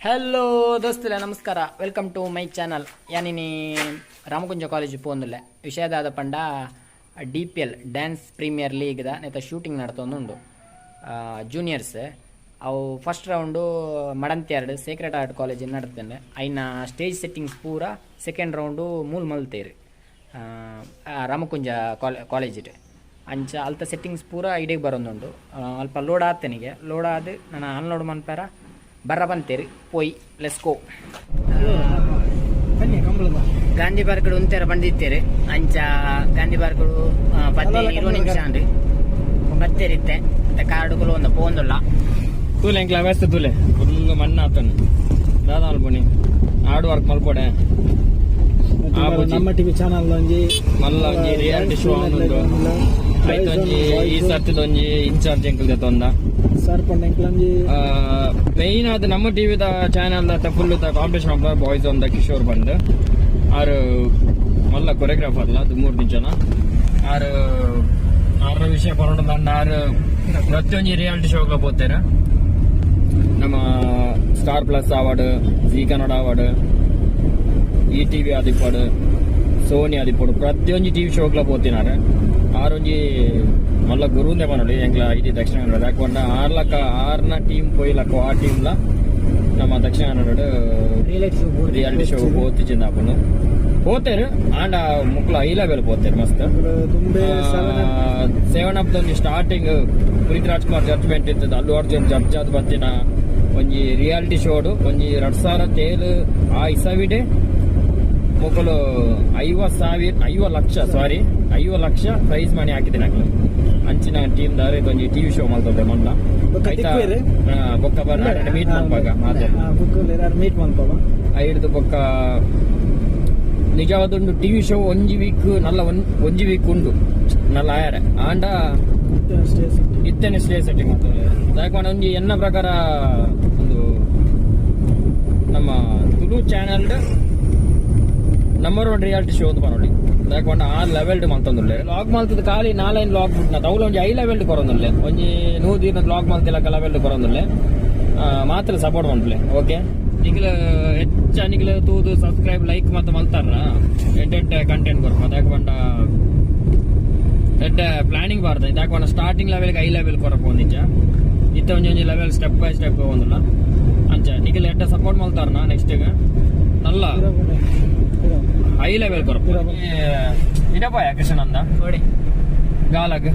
Hello ದೋಸ್ತುಲೆ, ನಮಸ್ಕಾರ. Welcome to my channel. ಯಾನಿನಿ Ramakunja college ಪೋಂದುಲ್ಲೆ. ವಿಷಯದಾದ ಪಂಡ DPL, dance premier ಲೀಗ್ದ ನೆತ್ತ ಶೂಟಿಂಗ್ ನಡತೊಂದುಂಡು. ಜೂನಿಯರ್ಸ್ ಅವು ಫಸ್ಟ್ ರೌಂಡು ಮಡಂತ್ಯಾರ್ಡ್ ಸೇಕ್ರೆಡ್ ಹಾರ್ಟ್ ಕಾಲೇಜ್ ನಡತಂಡೆ. ಐನ ಸ್ಟೇಜ್ ಸೆಟ್ಟಿಂಗ್ಸ್ ಪೂರ ಸೆಕೆಂಡ್ ರೌಂಡು ಮೂಲು ಮಲ್ತೇರು ರಾಮಕುಂಜ ಕಾಲೇಜಿಡ್. ಅಂಚ ಅಲ್ತ ಸೆಟ್ಟಿಂಗ್ಸ್ ಪೂರ ಇಡೆಗ್ ಬರೊಂದುಂಡು. ಅಲ್ಪ ಲೋಡ್ ಆತನಿಗೆ ಲೋಡ್ ಆದ್ ನನ ಅನ್ಲೋಡ್ ಮನ್ಪೆರ ಬರ್ರ ಬಂತೇರಿ. ಪೋಯಿ, let's go. Gandhi park ಉಂತೆರ ಬಂದಿತ್ತೇರು. ಅಂಚ ಗಾಂಧಿ ಪಾರ್ಕ್ 15-20 ನಿಮಿಷ ಅಂದು ಬತ್ತೇರಿತ್ತೆ. ಮತ್ತೆ ಕಾರ್ಡುಗಳು ಒಂದು ಪೋಂದುಲ್ಲ. ತೂಲೆ, ಎಂಕ್ಲ ವ್ಯವಸ್ಥೆ ತೂಲೆ. ಫುಲ್ ಮಣ್ಣು ಆತನು. ದಾದ ಮಲ್ಪೊನಿ? Hard work ಮಲ್ಪೊಡೆ. ನಮ್ಮ ಟಿವಿ ಚಾನಲ್ ಒಂಜಿ ಮಲ್ಲ ಒಂಜಿ ರಿಯಾಲಿಟಿ ಶೋ ಉಂಡು. ಆಯ್ತು, ಒಂಜಿ ಈ ಸರ್ತಿದ ಒಂಜಿ ಇನ್ಚಾರ್ಜ್ ಎಂಕಲ್ ದೆತ್ತೊಂದ. ಸರ್ ಪಂಡ ಎಂಕ್ಲೊಂಜಿ. ಮೈನ್ ಅದು ನಮ್ಮ ಟಿವಿದ channel full competition of boys ಒಂದ ಕಿಶೋರ್ ಬಂದು. ಆರು ಮಲ್ಲ ಕೊರಿಯೋಗ್ರಾಫರ್ ಅದು ಮೂರು ಜನ. ಆರು ಆರ ವಿಷಯ ಪರೊಂಡ. ಆರು ಪ್ರತಿಯೊಂಜಿ ರಿಯಾಲಿಟಿ ಶೋಗ್ಲ ಪೋತೇರ. ನಮ್ಮ ಸ್ಟಾರ್ ಪ್ಲಸ್ ಆವಡ್, ಜೀ ಕನ್ನಡ ಆವಡ್, ಈ ಟಿವಿ ಆದಿಪ್ಪಡು, ಸೋನಿ ಆದಿಪ್ಪಡು, ಪ್ರತಿಯೊಂಜಿ ಟಿವಿ ಶೋಗ್ಲ ಪೋತಿನಾರ. ಆರೊಂಜಿ ಮಲ್ಲ ಗುರುಂದೆ ಪನೊಲಿ ಎಂಕ್ಲ ಇಡೀ ದಕ್ಷಿಣ ಕನ್ನಡ. ಯಾಕೊಂಡ ಆರ್ ಲಕ್ಕ ಆರ್ನ ಟೀಮ್ ಪೋಯಿಲಕ್ಕ ಆ ಟೀಮ್ಲ ನಮ್ಮ Dakshina Kannada reality show. Reality show ಪೋತಿಚಿಂದ ಆಪುಂಡು. ಪೋತೇರು ಆಂಡ ಮುಕ್ಲ I level ಪೋತೇರು ಮಸ್ತ್. ದುಂಬೆ ಸೆವೆನ್. ಸೆವೆನ್ ಅಪ್ ಒಂಜಿ ಸ್ಟಾರ್ಟಿಂಗ್ ಪುನೀತ್ ರಾಜ್ಕುಮಾರ್ ಜಡ್ಜ್ಮೆಂಟ್ ಇತ್ತದ. ಅಲ್ಲು ಅರ್ಜುನ್ ಜಡ್ಜ್ ಆದ್ ಬತ್ತಿನ ಒಂಜಿ ರಿಯಾಲಿಟಿ ಶೋಡು ಒಂಜಿ 2007 ಆ ಇಸವಿಡೆ ಮೊಕಲು 50,000, 50 ಲಕ್ಷ, ಸಾರಿ, 50 ಲಕ್ಷ ಪ್ರೈಸ್ ಮನಿ ಹಾಕಿದ್ದೀನಿ ಅಕ್ಲು. ಅಂಚಿನ ಟೀಮ್ ದಾರ ಒಂಜಿ ಟಿವಿ ಶೋ ಮಲ್ತದೆ ಮೊನ್ನ. ಬೊಕ್ಕ ತಿಕ್ಕುವೆರ್? ಬೊಕ್ಕ ಮೀಟ್ ಮನ್ಪಾಗ ಮಾತೆಲ್ಲ. Book meet ಮನ್ಪಾವ. ಐಡ್ದು ಬೊಕ್ಕ ನಿಜವಾದುಂಡು ಟಿವಿ ಶೋ ಒಂಜಿ ವೀಕ್ ನಲ್ಲ ಒಂಜಿ ವೀಕ್ ಉಂಡು ನಲ್ಲ ಆಯಾರೆ. ಆಂಡ ಸ್ಟೇಜ್. ಇತ್ತನೆ ಸ್ಟೇಜ್ ಸೆಟ್ಟಿಂಗ್ ಮಾಡ್ತಾರೆ. ಯಾಕಂದ್ರೆ ಒಂಜಿ ಎನ್ನ ಪ್ರಕಾರ ಒಂದು ನಮ್ಮ Tulu channel number one reality show ಅಂತ ಪನೊಲಿ. ಯಾಕಂದ್ರೆ ಆ ಲೆವೆಲ್ ಮಲ್ತೊಂದುಲ್ಲೆ. ಲಾಗ್ ಮಲ್ತದ ಖಾಲಿ ನಾಲೈನ್ ಲಾಗ್ ಬಿಟ್ನ ತೌಲ ಒಂಜಿ I level ಕೊರೊಂದುಲ್ಲೆ. ಒಂಜಿ 100 ದಿನ ಲಾಗ್ ಮಲ್ತಿಲಕ ಲೆವೆಲ್ ಕೊರೊಂದುಲ್ಲೆ. ಮಾತ್ರ ಸಪೋರ್ಟ್ ಮನ್ಪುಲೆ, ಓಕೆ? ನಿಕ್ಲ ಹೆಚ್ಚ ನಿಕ್ಲ ತೂದು ಸಬ್ಸ್ಕ್ರೈಬ್, ಲೈಕ್ ಮತ್ತೆ ಮಲ್ತಾರ ಎಡ್ಡೆ ಎಡ್ಡೆ ಕಂಟೆಂಟ್ ಕೊರ್ಪ. ಯಾಕೆ ಪಂಡ ಎಡ್ಡೆ ಪ್ಲಾನಿಂಗ್ ಬಾರ್ದ. ಯಾಕೆ ಸ್ಟಾರ್ಟಿಂಗ್ ಲೆವೆಲ್ I level ಕೊರಪ ಒಂದಿಜ್ಜ. ಇತ್ತ ಒಂಜಿ ಒಂಜಿ ಲೆವೆಲ್ ಸ್ಟೆಪ್ ಬೈ ಸ್ಟೆಪ್ ಒಂದುಲ್ಲ. ಅಂಚ ನಿಕ್ಲ ಎಡ್ಡೆ ಸಪೋರ್ಟ್ ಮಲ್ತಾರನ ನೆಕ್ಸ್ಟ್ ನಲ್ಲ ಹೈ ಲೆವೆಲ್ ಕೊರಪ. ಇಡಪಾಯ ಕೃಷ್ಣನಂದ. ಓಡೆ? ಗಾಲಗ್.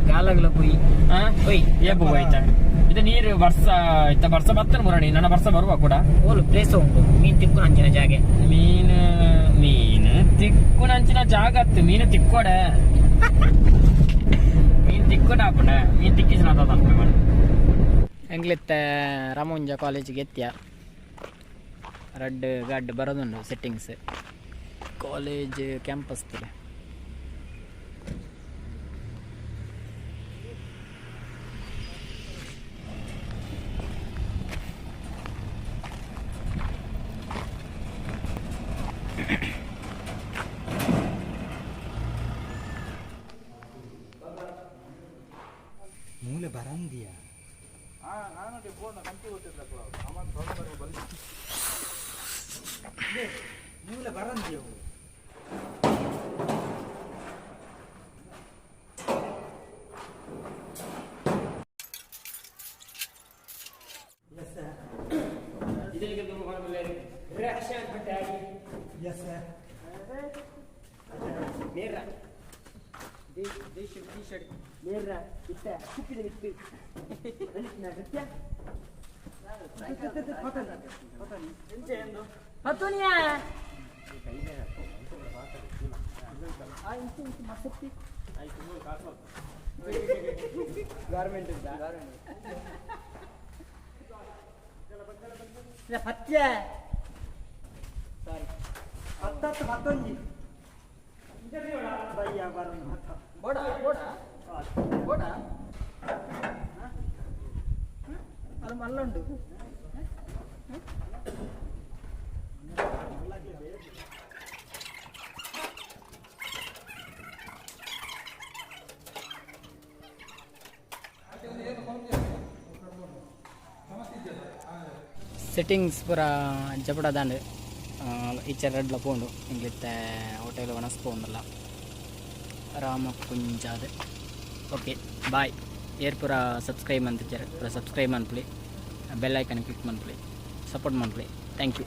ಗಾಲಗ್ಲ ಪೋಯಿ. ಹಾ. ಪೋಯಿ. ಏಪು ಹೋಯ್ತ? ಇದು ನೀರು ಬರ್ಸ ಇತ್ತ ಬರ್ಸ ಬತ್ತನ ಮುರಣಿ. ನನ್ನ ಬರ್ಸ ಬರುವ ಕೂಡ. ಓಲು ಪ್ಲೇಸ್ ಉಂಟು ಮೀನ್ ತಿಕ್ಕು ಅಂಚಿನ ಜಾಗೆ? ಮೀನು ಮೀನು ತಿಕ್ಕುನಂಚಿನ ಜಾಗ ಅತ್ತು. ಮೀನು ತಿಕ್ಕೋಡೆ, ಮೀನು ತಿಕ್ಕೋಡ ಹಾಪುಂಡೆ. ಮೀನು ತಿಕ್ಕಿಸಿನ. ಎಂಗ್ಲಿತ್ತ ರಾಮುಂಜ ಕಾಲೇಜಿಗೆ ಎತ್ತಿಯ. ರಡ್ಡ್ ಗಾಡ್ ಬರೋದುಂಡು ಸೆಟ್ಟಿಂಗ್ಸ್ ಕಾಲೇಜ್ ಕ್ಯಾಂಪಸ್. ಮೂಲೆ ಬರಂದಿಯ. ಮೂಲೆ ಬರಂದಿಯ. Yes sir. ನೇರ ಟಿ ಶರ್ಟ್ ನೇರ ಇತ್ತ ಕುಪ್ಪಿದ ಬಿತ್ತು. ನೃತ್ಯ ಪತ್ತುನಿಯಾ. ಮಸತ್ತಿ ಗಾರ್ಮೆಂಟ್ ಪತ್ಯ, ಸಾರಿ. ಹತ್ತತ್ತು ಮತ್ತೊಂಜಿ ಬಯ್ಯ ಬರಂದು ಮತ್ತ. ಬೋಡ ಬೋಡ ಬೋಡ. ಅದು ಮಲ್ಲುಂಡು. ಸೆಟ್ಟಿಂಗ್ಸ್ ಪೂರ ಜಪುಡಾದಾಂಡ್. ಇಚ್ಚೆ ರಡ್ಲ ಪೋಂಡು. ಇಂಗ್ಲಿತ್ತೆ ಹೋಟೆಲ್ ವನಸ್ ಪೋಂಡಲ್ಲ ರಾಮಕುಂಜಾದ. Okay, boy. ಏರ್ ಪೂರ ಸಬ್ಸ್ಕ್ರೈಬ್ ಮಂತಿಜ್ಜೆರ್, ಪೂರ ಸಬ್ಸ್ಕ್ರೈಬ್ ಮನ್ಪುಲಿ, ಬೆಲ್ ಐಕನ್ ಕ್ಲಿಕ್ ಮನ್ಪುಲಿ, ಸಪೋರ್ಟ್ ಮನ್ಪುಲಿ. Thank you.